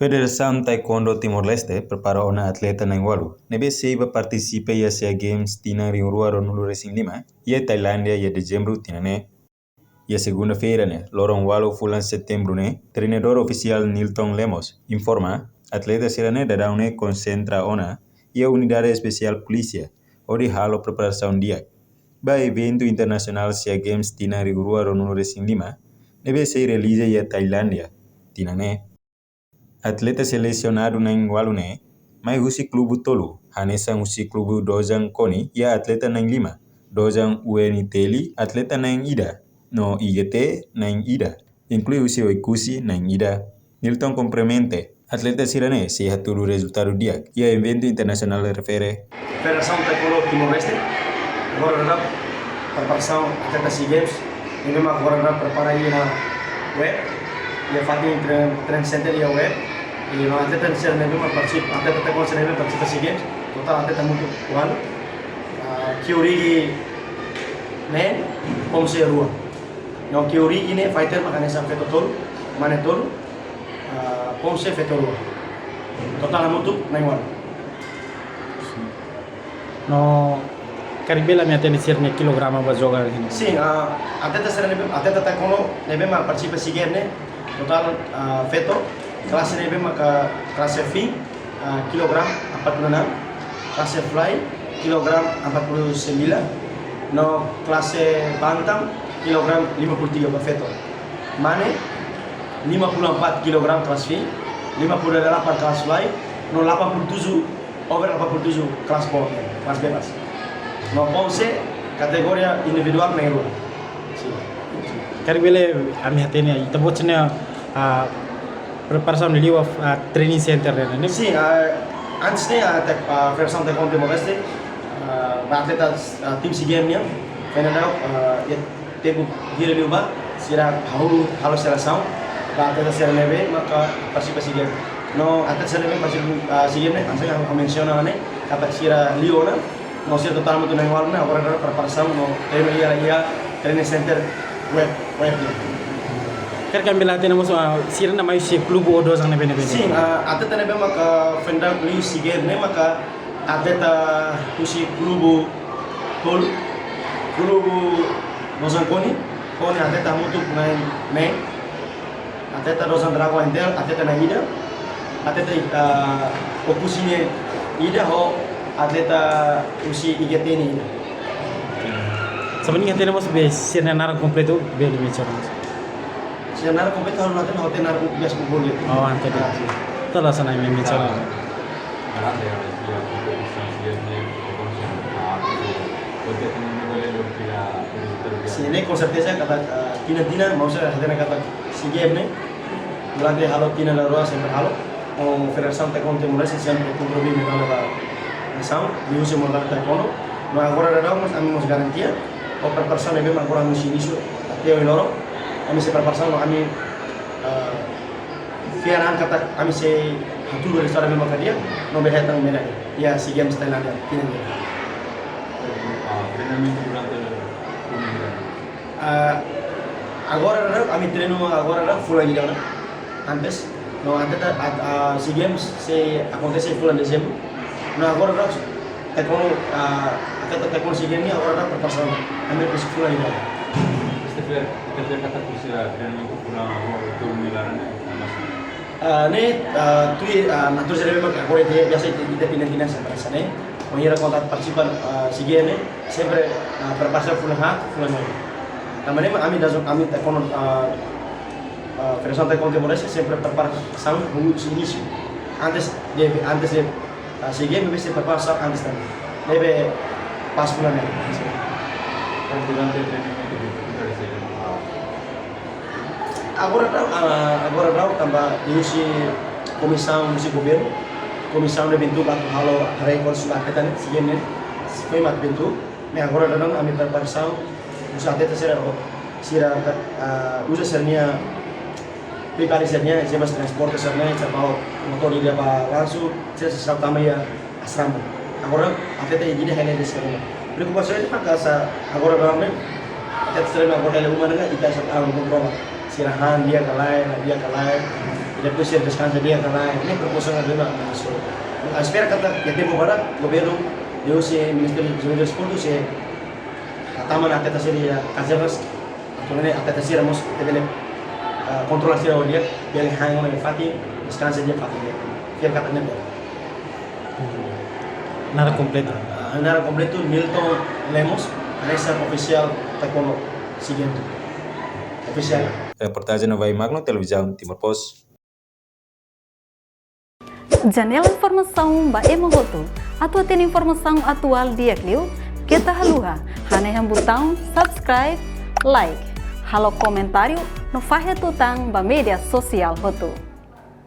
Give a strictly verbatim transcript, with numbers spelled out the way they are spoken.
Federasaun Taekwondo Timor-Leste prepara ona atleta na'in-ualu ne'ebé sei bá partisipa iha SEA Games tinan rihun rua ruanulu-resin-lima iha Tailándia iha dezembru tinan ne'e. Iha segunda-feira ne'e, loron ualu fulan setembru ne'e, treinadór ofisiál Nilton Lemos informa, atleta sira ne'e daudaun ne'e konsentra ona iha Unidade Espesiál Polísia hodi halo preparasaun di'ak ba eventu internasionál SEA Games tinan rihun rua ruanulu-resin-lima ne'ebé sei realiza iha Tailándia tinan ne'e. Atleta selesionadu na'in-ualu ne'e mai husi klubu tolu, hanesan husi klubu Dojang Koni iha atleta na'in-lima, Dojang U N T L atleta na'in-ida, no I G T na'in-ida, inklui husi Oekusi na'in-ida. Nilton komplementa, atleta sira ne'e sei hatudu rezultadu di'ak iha eventu internasionál refere. Federasaun Taekwondo Timor-Leste, agora daudaun preparasaun atleta SEA Games, ne'ebé mak agora daudaun prepara iha Web, iha fatin train, train center iha Web, i no atleta sira ne'ebé mak partisipa, atleta taekwondo sira ne'ebé partisipa SEA Games, totál atleta hamutuk ualu, ah, Kyoryuki neen, Pomse rua. No Kyoryuki ne'e fighter mak hanesan feto tolu, mane tolu, ah, Pomse feto rua. Totál hamutuk na'in-ualu. No, karik bele ami hatene sira-nia kilograma ba joga ne'e? Sin, ah, atleta sira ne'ebé, atleta taekwondo ne'ebé mak partisipa SEA Games ne'e, totál, ah, feto, klase ne'ebé maka klase fin, ah, kilogram empat puluh enam, klase fly, kilogram empat puluh sembilan, no klase bantam, kilogram lima puluh tiga ba feto. Mane, lima puluh empat kilogram klase fin, lima puluh delapan klase fly, no delapan puluh tujuh, over delapan puluh tujuh klase bawah, klase bebas. No Pomse, kategoria individuál na'in-rua. Sin. Karik bele ami hatene, ita-boot sira-nia, ah, preparasaun liu ba, ah, training center ne'e, ne'e? Sin, ah, antes ne'e, ah, tek-, ah, Federasaun Taekwondo Timor-Leste, ah, ba atleta, ah, tim SEA Games nian, foin daudaun, ah, iha tempu hira liubá, sira hahú halo selesaun ba atleta sira ne'ebé maka partisipa SEA Games. No atleta sira ne'ebé partisipa, ah, SEA Games ne'e, hanesan ha'u mensiona ne'e, katak sira liu ona, no sira totál hamutuk na'in-ualu ne'e, agora daudaun preparasaun no treinu iha, iha training center Web, Web ne'e. Karik ami bele hatene mós, ah, sira ne'e mai husi klubu ou Dojang ne'ebé-ne'ebé? Sin, ah, atleta ne'ebé maka foin daudaun liu SEA Games ne'e maka atleta husi klubu tolu, klubu Dojang Koni, Koni atleta hamutuk na'in-neen, atleta Dojang Dragon Intel, atleta na'in-ida, atleta, ah, Oekusi nian ida ho atleta husi I G T nian ida. Sá mak imi hatene mós be sira-nia naran kompletu, bele mensiona mós? Sira-nia naran kompletu ha'u la hatene, ha'u hatene naran biasa kumpul gitu. Oh, ante. Ah, sin. Todas sana imi mensiona. Sin, ne'e konserteza katak, ah, tinan-tinan, maun sira hatene katak SEA Games ne'e durante halo tinan la rua sempre halo. No Federasaun Taekwondo Timor-Leste sempre kontribui medalla ba nasaun, liuhusi modalidade taekwondo. No agora daudaun mós ami mós garantia, ho preparasaun ne'ebé mak agora ami sei inisiu, até ohin loron, ami sei preparasaun, no ami, ah, fiar an katak ami sei hatudu rezultadu ne'ebé maka di'ak, no bele hetan medalla iha SEA Games Tailándia tinan ida. Ah, treinamentu durante uma semana. Ah, agora daudaun, ami treinu agora daudaun fulan ida ona. Antes, no, atleta, ah, ah, SEA Games sei akontese fulan Dezembru. No, agora daudaun, taekwondo, ah, atleta taekwondo SEA Games ne'e agora daudaun preparasaun. Ami presiza fulan ida ona. Ita fiar, ita fiar katak sira treinamentu fulan rua, rua tolu nia laran ne'e, mas Ah, ne'e, ah, tuir, ah, natureza ne'ebé mak agora ita biasa ita, ita tinan-tinan sempre hanesan ne'e. Bainhira kuandu atu partisipa, ah, SEA Games ne'e, sempre, ah, preparasaun fulan haat, fulan neen. Tanba ne'e mak ami Dojang, ami taekwondo, ah, ah, Federasaun Taekwondo Timor-Leste sempre preparasaun husi inísiu. Antes de, antes de, ah, SEA Games, ami sempre preparasaun antes tanba ne'ebé pas fulan neen. Durante treinamentu, difikultade saida? Agora daudaun, ah, agora daudaun tanba liuhusi komisaun husi governu, komisaun ne'e bentuk atu halo rekorde husi atleta ne'e, SEA Games ne'e, foin mak bentuk, ne'e agora daudaun ami preparasaun, husi atleta sira, sira, ah, uza sira-nia, pribadi sira-nia, sira bá transporte sira-nia, sira bá motór ida bá langsung, sira, sira tama iha asrama. Agora, atleta ida-ida hela de'it sira uma. Preokupasaun ida maka sá agora daudaun ne'e, atleta sira agora hela uma ne'e, ita sá atu kontrola. Sira han di'ak ka lae, la di'ak ka lae. Depois sira deskansa di'ak ka lae, ne'e preokupasaun ida ne'ebé mak ami halo. Ami espera katak iha tempu badak, governu, liuhusi Ministériu Juventude Desportu, sei tama ona atletas sira, kanselas, atu nune'e atletas sira mós ita bele, eh, kontrola sira ho di'ak, bele han ona iha fatin, deskansa di'ak iha fatin di'ak. Fiar katak ne'e bele. Naran kompletu? Ah, naran kompletu Nilton Lemos, hanesan ofisiál taekwondo, siguiente. Ofisiál. Reportajen Novai Magno, Televizaun Timor Post. Janela informasaun ba ema hotu. Atu hatene informasaun atuál di'ak liu, keta haluha hanehan butaun subscribe, like, halo komentáriu no fahe tutan ba média sosiál hotu.